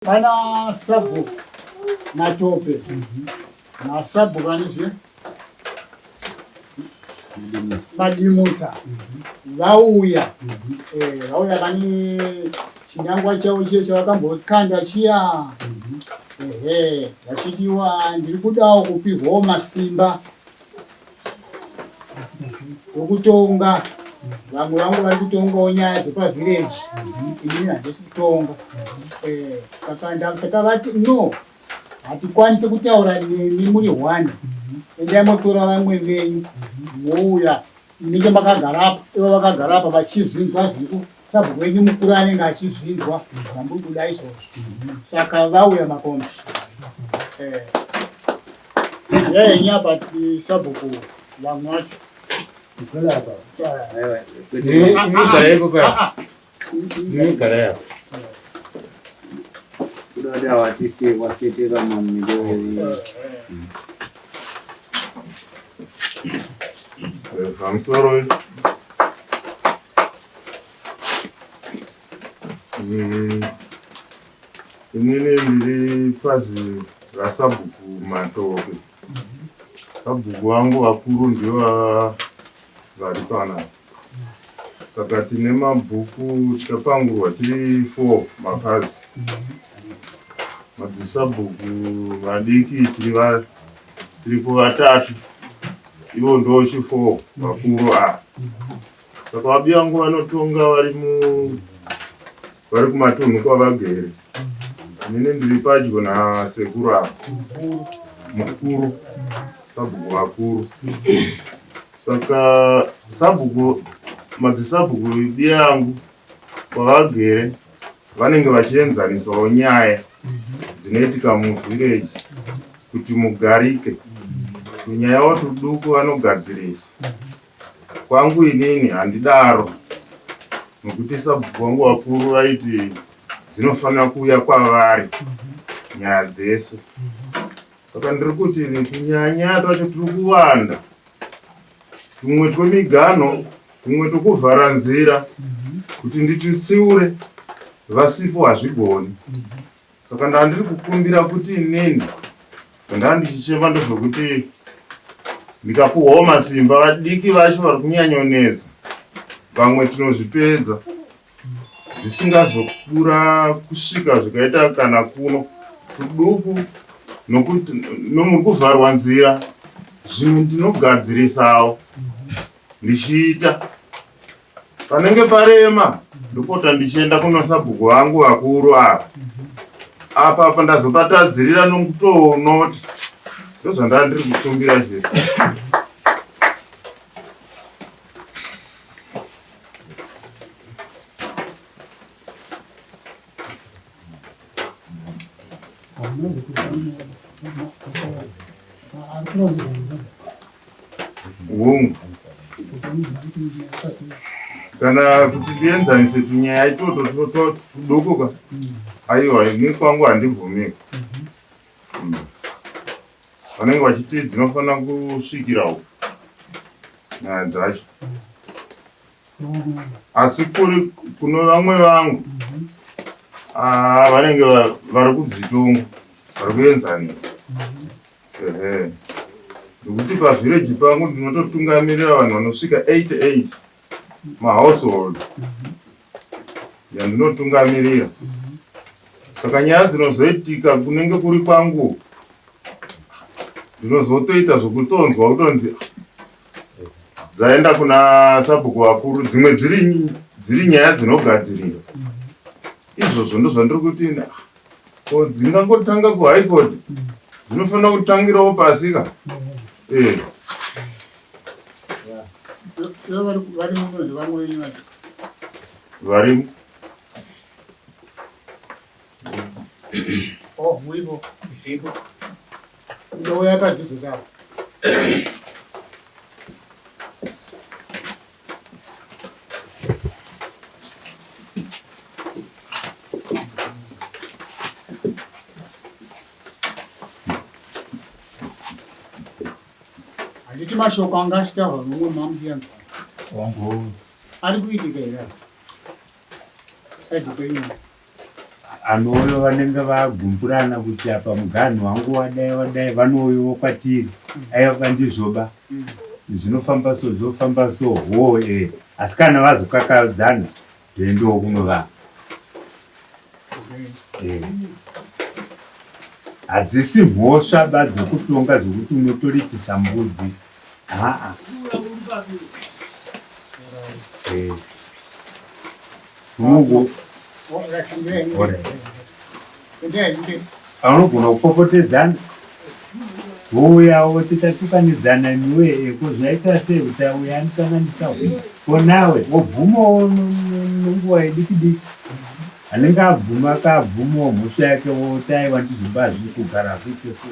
Pana sabhuku Matope nasabhuku anizve Madimutsa vauya vauya vane chinangwa chavo chiye chavakambokanda chiya, ehe, vachitiwa ndiri kudawo kupihwawo masimba wekutonga. Vamwe vangu vari kutongawo nyaya dzepavhireji, inini handisi kutonga. Saka takavati no, hatikwanisi kutaura nemi muri one, endai motora vamwe venyu mouya, munenge makagara apa, ivo vakagara apa vachizvinzwa zviri sabhuku wenyu mukuru anenge achizvinzwa zvamuri kuda izvozvo. Saka vauya makombi yenyu apa, sabhuku vamwe vacho. Inogara iko pa? Inogara yapo. Kuda watiste wastetera mamidori. Pamusoro, inini ndiri pazi rasabhuku Matope. Sabhuku vangu vakuru ndivo vari panapa. Saka tine mabhuku takapangurwa tiri four mapazi, madzisabhuku vadiki tiripo vatatu, ivo ndo chi4 vakuru ava. Saka vabi vangu vanotonga vari mu vari kumatunhu kwavagere. Inini ndiri padyo nasekuru ava mukuru, sabhuku vakuru. Saka sabhuku, madzisabhuku yangu kwavagere vanenge vachienzanisawo nyaya dzinoitika muvhireji kuti mugarike. Tunyayawo tuduku vanogadzirisa. Kwangu inini handidaro, nokuti sabhuku vangu vakuru vaiti dzinofanira kuuya kwavari nyaya dzese. Saka ndiri kuti tunyanya twacho turi kuwanda, tumwe twemigano, tumwe twekuvhara nzira, kuti nditutsiure vasipo hazvigoni. Saka ndandiri kukumbira kuti inini ndaa ndichichema ndezvekuti ndikapuhwawo masimba, vadiki vacho vari kunyanyonetsa, vamwe tinozvipedza zvisingazokura kusvika zvikaita kana kuno tuduku, nokuti nomuri kuvharwa nzira, zvimwe ndinogadzirisawo ndichiita panenge parema, ndopota ndichienda kuna sabhuku vangu vakuru ava. Apa apa ndazopatadzirira nokutoonoti ndozvandaa ndiri kukumbira chete. Hongu, kana kuti ndienzanise tunyaya itoto tudoko ka, aiwa, ini kwangu handibvumiki. Vanenge vachiti dzinofanira kusvikira uku nyaya dzacho, asi kuri kuno vamwe vangu, ah, vanenge vari kudzitonga, vari kuenzanisa. Ehe, nokuti pavhireji pangu ndinototungamirira vanhu vanosvika 88 mahouseholds yandinotungamirira. Saka nyaya dzinozoitika kunenge kuri kwangu, ndinozotoita zvokutonzwa kutonzi dzaenda kuna sabhuku vakuru, dzimwe dziri nyaya dzinogadzirira. Izvozvo ndozvandiri kuti ko dzingangotanga kuhigh court, dzinofanira kutangirawo pasi ka. Ivo vari muno ndevamwe venyu vacho? Varimo. Oh, muripo? Zviripo. Ndouya padhuze kavo. Handiti mashoko anga achitaurwa nomumwe mamuchiyanzwa ari kuitika here side kwenyu? Anouya vanenge vagumburana kuti apa muganhu wangu wadai wadai, vanouyawo kwatiri, aiwa bandizvoba zvinofamba so, zvofamba so, hoo e. Asi kana vazokakadzana toendawo kunovaka. Hadzisi mhosva ba dzokutonga dzokuti unotoripisa mbudzi, haa. Unogo anogona kupopotedzana vouya voti tatukanidzana imiwe eko zvaita sei kuti auya anikanganisa ko nawe wobvumawo nenguva yediki diki anenge abvuma akabvumawo mhosva yake woti aiwa ndizvoba hazvii kugara hazviite so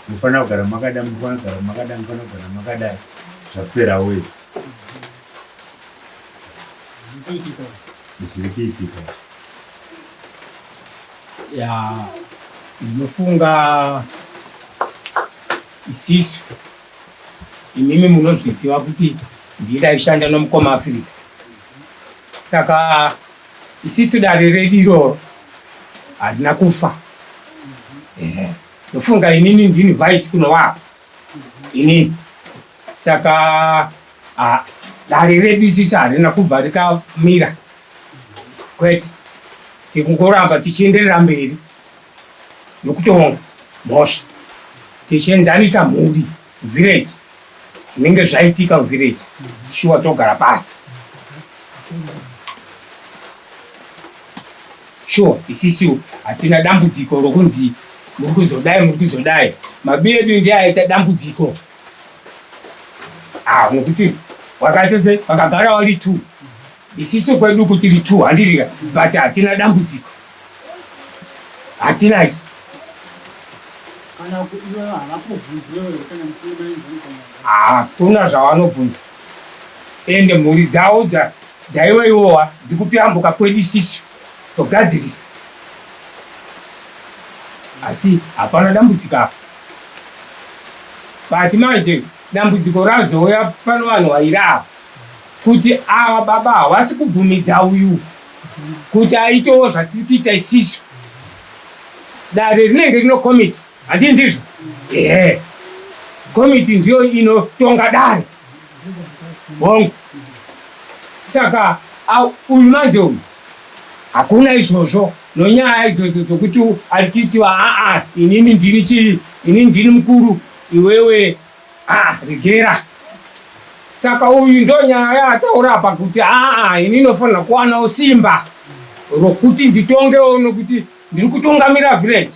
mufanira kugara makadai mufanira kugara makadai mufanira kugara makadai zvapera wee zviri kuitika. Ya, ndinofunga isisu imimi munozviziva kuti ndiye ndaishanda nomukoma Africa, saka isisu dare redu iroro harina kufa. Ehe, ndofunga inini ndini vice kunovapa inini, saka dare redu isisu harina kubva rikamira, kwete, tikungoramba tichienderera mberi nokutonga mhosva tichienzanisa mhuri village zvinenge zvaitika muvillage, shuwa togara pasi shuwa. Isisu hatina dambudziko rokunzi muri kuzodai, muri kuzodai. Mabi edu ndiye aita dambudziko, ah, nokuti wakaita se vakagara vari two, isisu kwedu kuti ri two handirika, but hatina dambudziko, hatina isu. Hakuna zvavanobvunza, ende mhuri dzavo dzaiva iwowa dzikutiyambuka kwedu, isisu togadzirisa, asi hapana dambudziko apa. But manje dambudziko razouya pano vanhu vairi ava, kuti ava baba havasi kubvumidza uyu kuti aitewo zvatiri kuita isisu. Dare rinenge rino komiti, handii ndizvo? Ehe, komiti ndiyo inotonga dare, hongu. Saka uyu manje uyu hakuna izvozvo nonyaya idzodzo dzokuti ari kuitiwa, aa, inini ndini chii, inini ndini mukuru, iwewe aa regera. Saka uyu ndo nyaya yaataura apa kuti aa, ini inofanira kuwanawo simba rokuti nditongewo nokuti ndiri kutungamira village.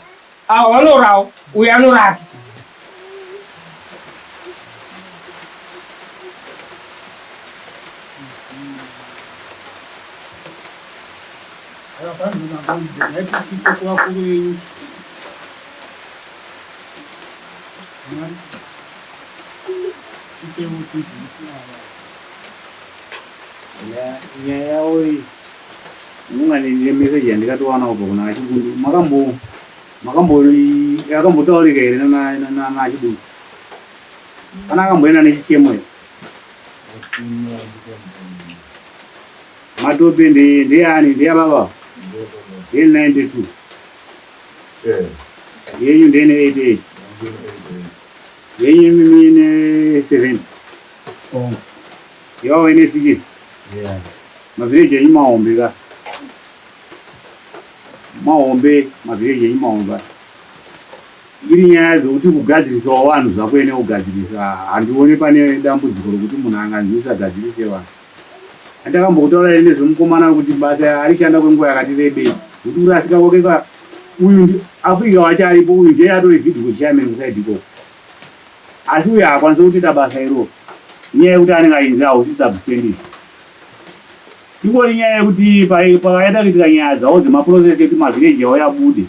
Ava vanorawo, uyu anorake. Nyaya yavo iyi unonga nemeseji yandikatowana kubva kuna Achibundu. Makambo makambo yakambotaurika here naAchibundu? Kana akamboenda nechichemo here? Matope ndeyani? Ndeyababa ndeye 92, yenyu ndeyene 88, yenyu imimi ine 70, yawo ine 60. Mavhireji enyu mahombe ka, mahombe mavhireji enyu mahombe. Iri nyaya dzokuti kugadzirisawo vanhu zvakwene kugadzirisa, handione pane dambudziko rokuti munhu anganzi usagadzirise vanhu. Handakambokutaura nezvemukomana wekuti basa arishanda kwenguva yakati rebei, kuti kurasika kwake ka uyu Africa wacho aripo, uyu ndiye atori video chairman kuside ikoko, asi uyu haakwanisi kutoita basa iroro inyaya yekuti anenge ainzi hausi substantive. Ingori nyaya yekuti pakaenda kuitika nyaya dzavo dzemaprocess ekuti mavhireji avo yabude,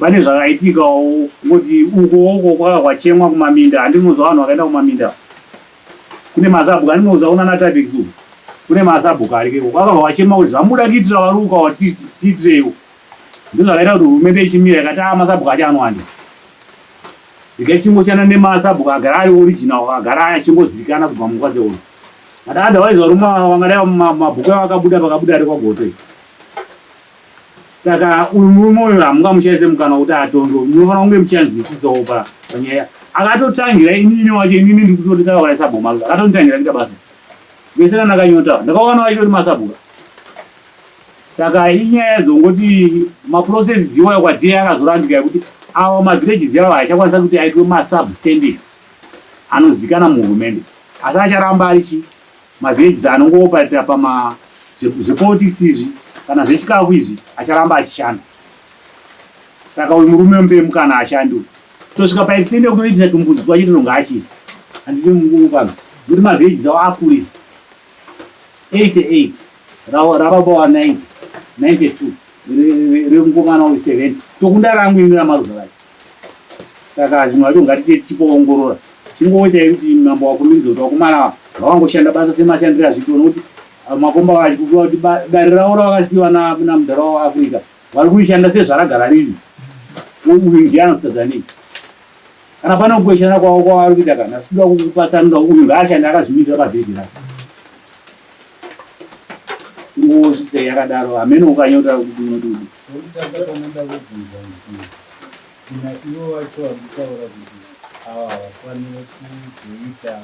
pane zvakaitikawo kuti uko uko kwaka kwachemwa kumaminda. Handinozwa vanhu vakaenda kumaminda kune masabhuku, andinozwa kuna natabix uku kune masabhuku arikeko, kwakabva kwachemwa kuti zvamuda kuitira vari ukawa tiitireiwo. Ndozvakaita kuti hurumende ichimira ikati a masabhuku acho anowandisa, ikachingoshanda nemasabhuku agara ari original, agara achingozikana kubva munguva dzehondo. But otherwise varume vangadai mabhuku avakabuda vakabuda ari kwaGoto. Saka uyu murume uyu hamungamushaise mukana wekuti atonge, munofanira kunge muchanzwisisawo panyaya. Akatotangira inini wacho, inini ndiri kutotaura saboma, akatonditangira kuita basa vese nana ndakaona vachitori masabhuka. Saka inyaya dzongoti maprocesses iwayo kwadhiya akazorambika yekuti awa mavillages yawo haichakwanisa kuti aitwe masubstanding anozikana muhurumende, asi acharamba ari chi mavillages anongooparita pama zvepolitics izvi kana zvechikafu izvi, acharamba achishanda. Saka uyu murume mupe mukana ashandi uyu, tosvika paextend yekutoripisa tumbudzi twacho tonga achiita. Handiti mukupano nekuti mavillages avo akurisa 88, rababa wa 90, 92, remukomana uyu 70, tokunda rangu ini ramaruza vacho. Saka zvimwe zvacho ngatite tichipoongorora, chingoitai kuti mambo wakumiridza kuti vakomana vavangoshanda basa semashandiro azviitwa, nokuti makomba vachikupiwa kuti dare ravo ravakasiyiwa namudhara waAfrica vari kurishanda sezvaragara riri. Uyu ndiye anotsadza nei kana pane kukweshana kwavo kwavari kuita, kana sikuda kukupatsanura, uyu ngaashande akazvimirira pavhidhi rake. Chingosvisei yakadaro, hamene ukanyota kuti unoti udi. Chokutanga chanoda kubvunza kuti kuna ivo vacho vari kutaura kuti ava havafaniri kuzoita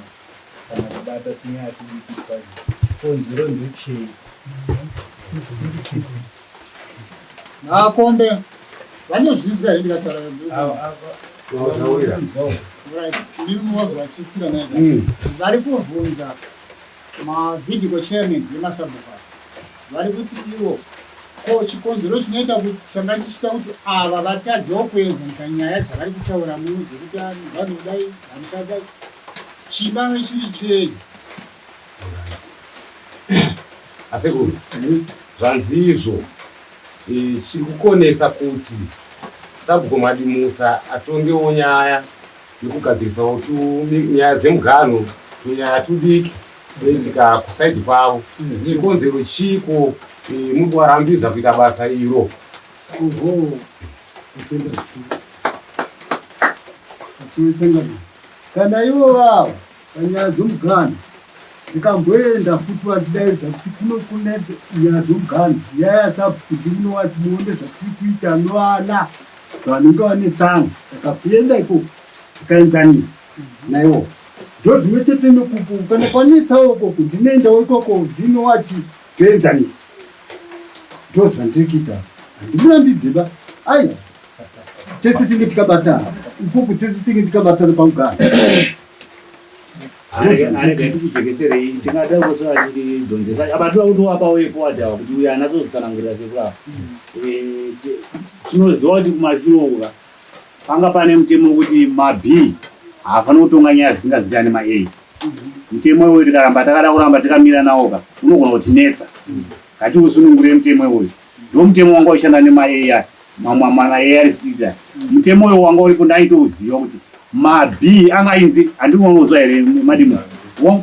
kana kubata tunyaya tudiki twacho, chikonzero ndechei? Makombe vanozvinzwa here ndikataura? Right, ndimi muvazovachitsira naida. Vari kuvhunza maVIDCO chairman vemasabhuku vari kuti ivo ko chikonzero chinoita kuti changa chichiita kuti ava vatadzewo kuenzanisa nyaya dzavari kutaura muno dzekuti vanodai hamusadai, chingave chiri chei? Asekuru, zvanzi izvo chiri kukonesa kuti sabhuku Madimutsa atongewo nyaya yekugadzirisawo nyaya dzemuganho, tunyaya tudiki tunoitika kusaidi kwavo, chikonzero chiko muri kuvarambidza kuita basa iro? Oho, kana ivo vavo panyaya dzomuganho ndikamboenda futi vandidaidza kuti kuno kune nyaya dzomuganho, nyaya yasabhuku, ndimunowati muone zvatiri kuita novana vanenge vanetsana. Ndakakuenda ikoko ndikaenzanisa naiwo, ndo zvimwe chete nekuku kana kwanetsawo ikoko ndinoendawo ikoko ndinowati toenzanisa. Ndo zvandiri kuita, handimurambidze ba, aiwa, tese tinge tikabatana ikoko, tese tinge tikabatana pamuganho. Arega tikujekeserei, tingada kusora tichidhonzesa apa, toda kuti wapa way forward ava kuti uyu anatsozotsanangurira sekuru ava. Tinoziva kuti kumashure uku ka panga pane mutemo wekuti mab haafaniri kutonga nyaya zvisingazikani ma A. Mutemo iwoyo tikaramba takada kuramba tikamira nawo ka unogona kutinetsa. Ngatiusunungure mutemo iwoyo, ndo mutemo wanga uchishanda nema A, mamwe mana A ari strict. Mutemo uyo wanga uripo ndaitouziva kuti mab anga ainzi, handinonozwa here madimu,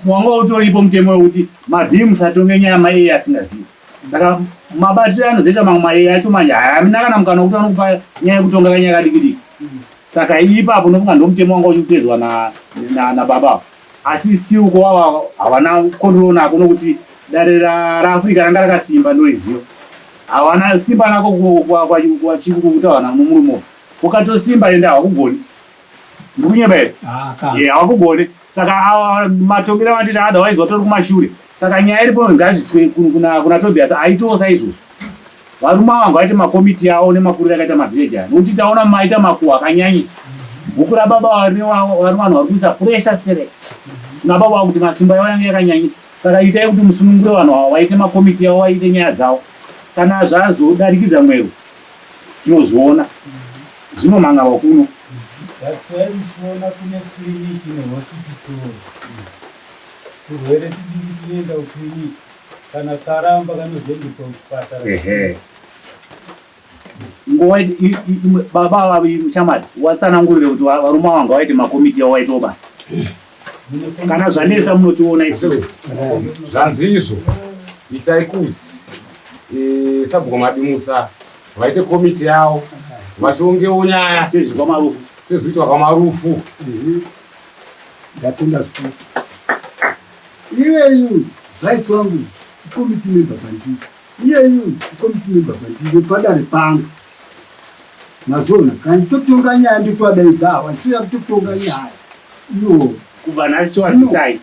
wanga utoripo mutemo wekuti mab musatonge nyaya ma A asingazivi. Saka mabatiro anozoita mamwe ma A acho manje hamina kana mukana wekuti vanokupa nyaya yekutonga kanyaya kadiki diki. Saka ipapo nofunga ndo mutemo wanga uchikutedzwa nababa, asi still kwava havana control nako, nokuti dare raAfrica ranga rakasimba, ndoriziva, havana simba nako kwachikutaura nomurume ukatosimba ende havakugoni. Ndikunyeba here? Havakugoni. Saka ava matongero avatiti otherwise vatori kumashure. Saka nyaya iripo ngazviswe kuna Tobias aitewo saizvozvo. Varume ava ngavaite makomiti avo nemakuriro akaita mavhileji aya, nokuti taona maita makuhwa akanyanyisa. Bhuku rababa vari vanhu vari kuisa pressure sterek kuna baba kuti masimba yavo yange yakanyanyisa. Saka itai kuti musunungure vanhu ava vaite makomiti avo, vaite nyaya dzavo. Kana zvazodarikidza mwero tinozviona zvinomhangarwa kuno. That's why muchiona kune kiriniki nehosipitoro. Turwere tudiki tunoenda kukiriniki, kana karamba kanozoendeswa kuchipatara. Ehe, nguva baba ava chamari watsanangurire kuti varume ava ngavaite makomiti avo, vaitewo basa. Kana zvanetsa munotiona isu. Zvanzi izvo itai kuti sabhuku Madimusa vaite komiti yavo, vatongewo nyaya sezvikwamarufu, sezviitwa kwamarufu. Ndatenda zvikuru. Iwe iwe vice wangu, committee member pandiri. Iyeyu committee member pandiri padare pangu. Mazona kana nditotonga nyaya nditoadaidza awa ndisiya kutotonga nyaya. Iwo Kubva nhasi chiwabvisai.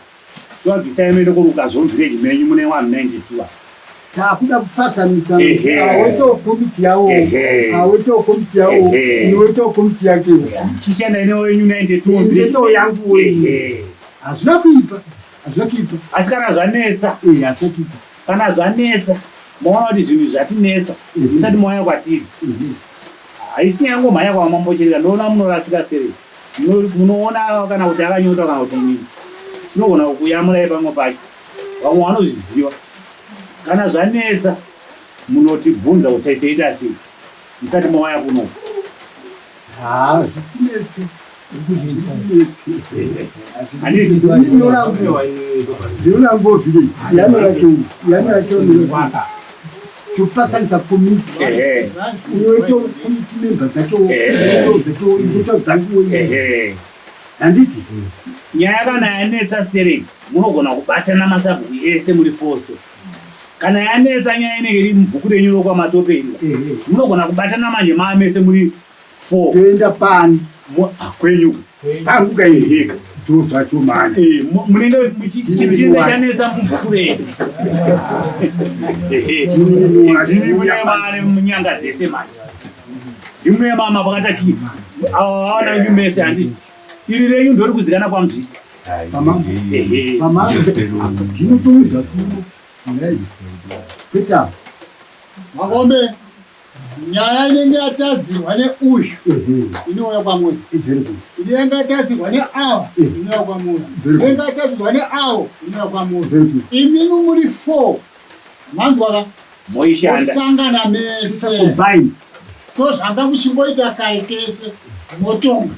Chiwabvisai muende koruka zvo village menyu mune 192. Takuda kupasanisa Ehe. awoitawo komiti yawo Ehe. awoitawo komiti yawo Ehe. iwoitawo komiti yake. Chishandai newenyu 92 village. Ndoitawo yangu Ehe. Hazvina kuipa. Hazvina kuipa. Asi kana zvanetsa, Eh, hazvina kuipa. kana zvanetsa, maona kuti zvinhu zvatinetsa, musati mauya kwatiri. Haisi nyaya yangomhanya kwamambochereka, ndoona munorasika stereki. Munoona kana kuti akanyota kana kuti inini. Tinogona kukuyamurai pamwe pacho. Vamwe vanozviziva. Kana zvanetsa, munotibvunza kuti toita sei. Musati mauya kuno. Ah, zvitinetse. Topasanisa komiti unoita komiti memba dzacho ndoita dzangu handiti Nyaya kana yanetsa stereki, munogona kubatana masabhuku ese muri foso. Kana yanetsa nyaya inenge iri mubhuku renyu rokwamatope iri, munogona kubatana manje maamese muri four. Toenda pani Kwenyu pangu kaiheka ndozvacho manje. Munenge chinenge chanetsa mubhuku renyu. Ehe. Ndimi mune mane munyanga dzese manje. Ndimi mama vakatakira. Ava vaona imi mese handiti. Iri renyu ndori kuzikana kwaMuzviti. Pamambo. Ehe. Pamambo. Ndinotoudza kuno. Kwete apa. Makombe, nyaya inenge yatadzirwa neuyu inouya kwamuri. Inenge yatadzirwa neava inouya kwamuri. Inenge yatadzirwa neavo inouya kwamuri. Imimi muri four. Manzwa ka? Moishanda. Mosangana mese. Combine. So zvanga muchingoita kare kese motonga.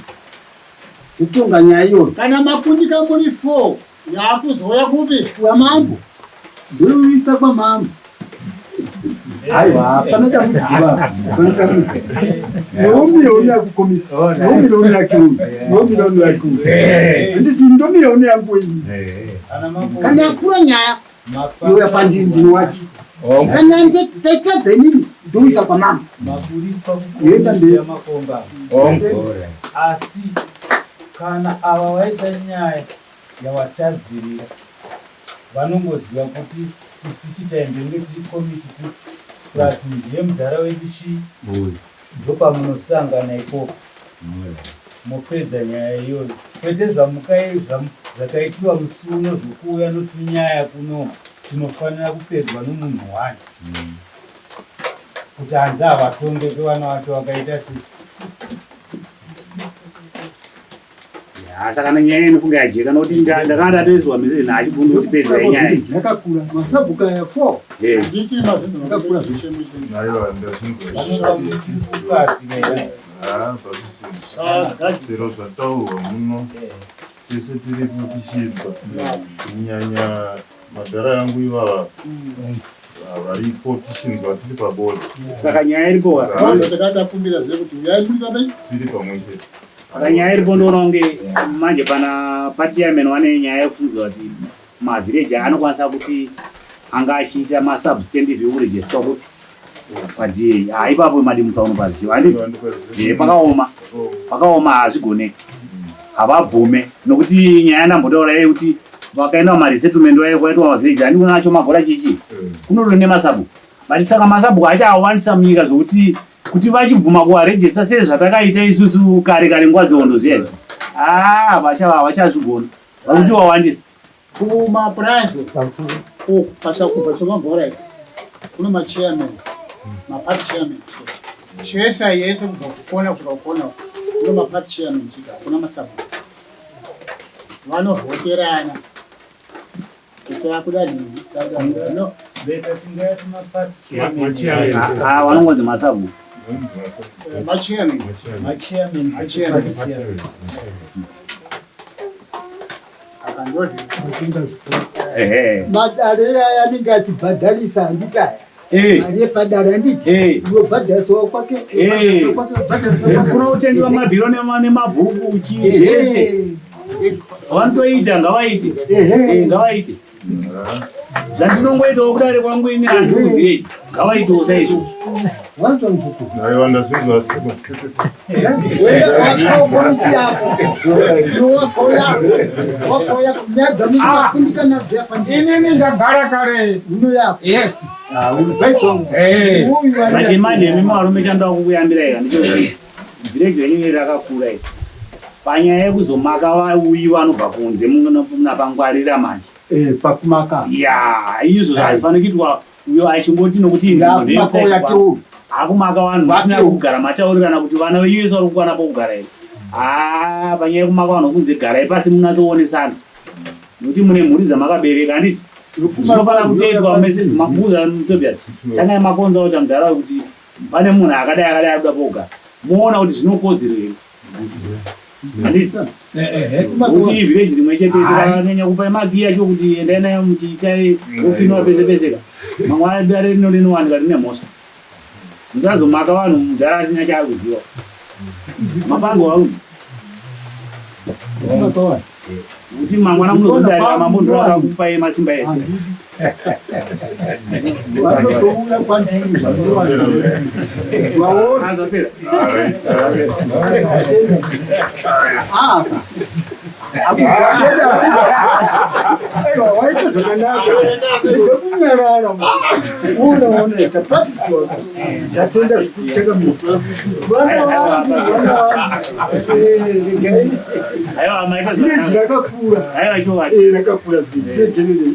Kutonga nyaya iyoyo. Kana makundika muri four yakuzouya kupi? Kwamambo. Ndoiisa kwamambo. Aiwa, hapana dambudziko baba. Hapana dambudziko. Ndomira yakukomiti. Ndomira yake uyu. Ndomira yake uyu. Handiti ndomira yangu ini. Kana yakura nyaya youya pandiri ndini wacho. Kana ndaitadza inini ndoisa kwamambo. Maburiswa Yenda mberi. yamakomba. Asi kana ava vaita nyaya yawatadzirira vanongoziva kuti isisi taimbenge tiri komiti kuti plus ndiye mudhara wedu chii ndopamunosangana ikoko mopedza nyaya iyoyo kwete zvakaitiwa musi uno zvokuuya notunyaya kuno tinofanira kupedzwa nomunhu wani kuti hanzi havatonge kwevana vacho vakaita sei. Saka nyaya inofunga yajeka nokuti ndakanga ndatoiswa message naachibundu kuti pedzai nyaya iyi. Yakakura. Masabhuku aya 4. Handiti mazvinzi Yakakura Aiwa, ndazvinzwa. Ah, pasisina. Zviro zvataurwa muno tese tiripo tichidzwa kunyanya madhara yangu ivava varipo tichinzwa tiri pabodzi. Saka nyaya iripo Vanhu takatakumbira zve kuti uyai muri pamwe. Tiri pamwe chete. Saka nyaya iripo ndoona kunge manje pana party chairman wane nyaya yekufungidzwa kuti mavhireji anokwanisa kuti anga achiita masubstantive ekurejistwa kupi paDA. Ah, ipapo madimusa unopaziva handiti? Pakaoma, pakaoma, hazvigoneki, havabvume nokuti nyaya ndambotaura yekuti vakaenda mumaresettlement waye kwaitwa mavhireji handi kunacho magora chichi kunotori nemasabhuku, but saka masabhuku achaawandisa munyika zvokuti kuti vachibvuma kuvarejista sezvatakaita isusu kare kare nguva dzehondo zviya, ah, havachazvigona vakuti wawandisa. Kumapurazi uku pasakubva chomabhora iri kuno machairman, maparty chairman chese yese kubva kukona kusvika kukona uku kuno maparty chairman chete, hakuna masabhuku. Vanovhoterana kuti akuda nhingi, akuda nhingi. No. Beta tingati maparty Ah, vanongonzi masabhuku. Machairman. Machairman. Machairman. Aka ndozvo. Ehe. Madare aya anenge achibhadharisa handiti aya. Eh. Mari yepadare handiti. Unobhadhariswa kwake. Kunotengewa mabhiro nemabhuku chii zvese. Vanotoita ngavaite. Ngavaite. Zvandinongoitawo kudare kwangu ini anhu kuvillage ngavaitewo saizvozvo. Wanzwa muzukuru. Aiwa, ndazvinzwa siko. Inini ndagara kare. Yes. Manje manje imi varume, chandoda kukuyambirai ka ndechekuti village renyu iri rakakura iri. Panyaya yekuzomaka vauyi vanobva kunze, munapangwarira manje. Pakumaka. Ya, izvo hazvifaniri kuitwa uyo achingoti nokuti Ya, kumaka uya. Akumaka vanhu musina kugara mataurirana kuti vana venyu vese vari kukwana pokugara here. Haa, panyaya yekumaka vanhu kunze, garai pasi munatsoonesana, nokuti mune mhuri dzamakabereka, handiti? Zvinofanira kutoitwa mese mabuza. Tobias, tangai makonza kuti mudhara kuti pane munhu akadai akadai ari kuda pokugara, moona kuti zvinokodzero here, handiti? Kuti ivhireji rimwe chete tikanyanya kupa makiyi acho kuti endai nayo muchiitai opinwa pese pese ka, mamwe dare rino rinowanika rine mhosva. Musazomaka vanhu mudhara asina chaari kuziva. Mapango varume, kuti mangwana munozodarira mambo ndo akakupai masimba ese. Vanotouya kwandiri vaona. Azvapera. Apa aiwa, waita zvakanaka, ndega kunyarara. Unoona, tapatsidzwa. Ndatenda zvikucheka vana vangu, vana vangu. Regai. Aiwa, maita village zvakanaka. Rakakura. Aiwa, chokwadi. Rakakura village.